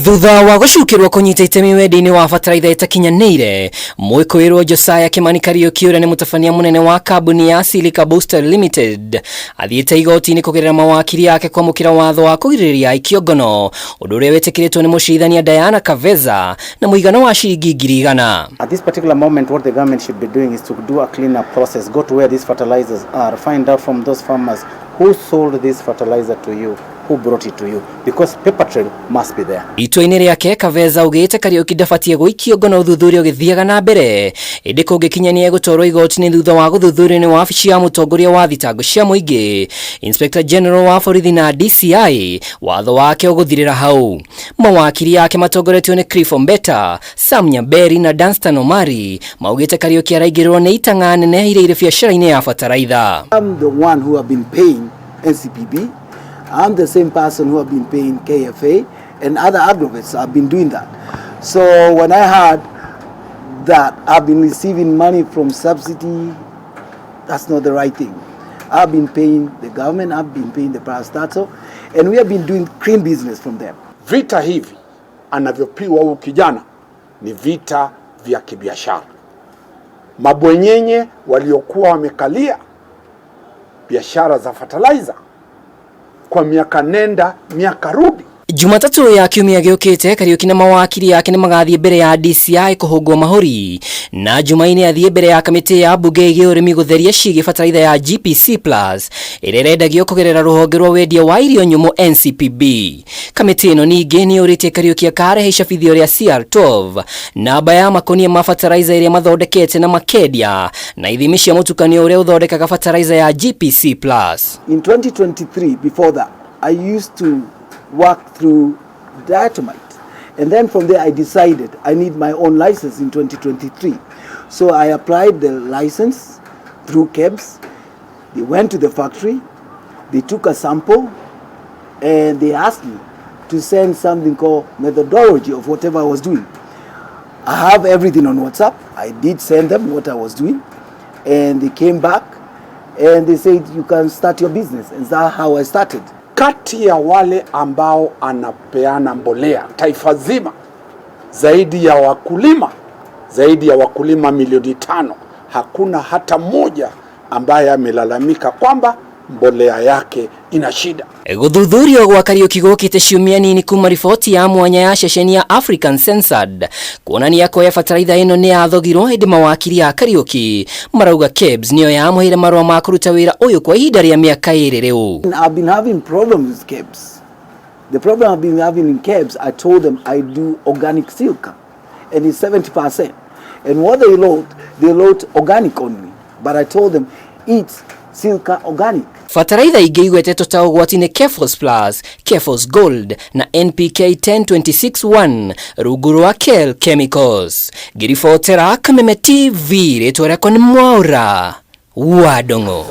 Thutha wa gũcukĩrwo kũnyita itemi wendia-inĩ wa bataraitha ĩtakinyanĩire, mwĩkũĩrwo Josiah Kimani Kariũki ũrĩa nĩ mũtabania mũnene wa kambuni ya Silica Booster Limited athiĩte igoti-inĩ kũgerera mawakiri ake kwamũkĩra watho wa kũgirĩrĩria aikio ngono, ũndũ ũrĩa wĩtĩkĩrĩtwo nĩ mũcirithania Diana Kaveza na mũigana wa ciringi 100,000. At this particular moment, what the government should be doing is to do a cleanup process, go to where these fertilizers are, find out from those farmers who sold this fertilizer to you, who brought it to you, because paper trail must be there. Itua-inĩ rĩake Kaveza augĩte Kariũki ndabatiĩ gũikio ngono ũthuthuria ũgĩthiaga na mbere, ĩndĩ kũngĩkinya nĩ egũtwarwo igoti-inĩ thutha wa gũthuthurio nĩ wabici ya mũtongoria wa thitango cia mũingĩ, Inspector General wa borithi na DCI, watho wake ũgũthirĩra hau. Mawakiri ake matongoretio nĩ Cliff Ombeta, Sam Nyamberi na Danstan Omari maugĩte Kariũki araingĩrĩrwo nĩ itang'a nene iria irĩ biacara-inĩ ya bataraitha. I'm the one who have been paying NCPB. I'm the same person who have been paying KFA and other agrovets have been doing that. So when I heard that I've been receiving money from subsidy, that's not the right thing. I've been paying the government, I've been paying the parastatal, and we have been doing clean business from them. Vita hivi anavyopigwa huyu kijana ni vita vya kibiashara. Mabwenyenye waliokuwa wamekalia biashara za fertilizer kwa miaka nenda miaka rudi. Jumatatũ ya kiumia gĩũkĩte Kariũki na mawakiri ake nĩ magathiĩ mbere ya DCI kũhũngwo mahũri na Jumaine athiĩ mbere ya kamĩtĩ ya mbunge ĩgiĩ ũrĩmi gũtheria ciĩgiĩ bataraitha ya GPC Plus ĩrĩa ĩrendagio kũgerera rũhonge rwa wendia wa irio nyũmũ NCPB. Kamĩtĩ ĩno ningĩ nĩ yũrĩtie Kariũki akarehe icabithio rĩa CR12, namba ya makonia ma bataraitha ĩrĩa mathondekete na makendia na ithimi cia mũtukanio ũrĩa ũthondekaga bataraitha ya GPC Plus. In 2023, before that, I used to work through diatomite. And then from there, I decided I need my own license in 2023. So I applied the license through KEBS. They went to the factory, they took a sample, and they asked me to send something called methodology of whatever I was doing. I have everything on WhatsApp. I did send them what I was doing, and they came back and they said, "You can start your business." And that's how I started. Kati ya wale ambao anapeana mbolea taifa zima, zaidi ya wakulima milioni 5, hakuna hata mmoja ambaye amelalamika kwamba mbolea yake ina shida. Gũthuthurio gwa Kariũki gũkĩte ciumia nini kuma riboti ya mwanya ya ceceni ya African Censored kuonania ko bataraitha ĩno nĩ yathogirwo, ĩndĩ mawakiri a Kariũki marauga KEBS nĩyo yamũheire marũa ma kũruta wĩra ũyũ kwa ihinda rĩa mĩaka 2 rĩu. I've been having problems with KEBS. The problem I've been having in KEBS, I told them I do organic silica, and it's 70%. And what they wrote organic only. But I told them it's silica organic. Bataraitha ingĩ igwetetwo ta ũgwati nĩ Kefos Plus, Kefos Gold na NPK 10261 rungu rwa Kel Chemicals. Ngĩribotera Kameme TV, rĩtwa rĩakwa nĩ Mwaura wa Ndong'o.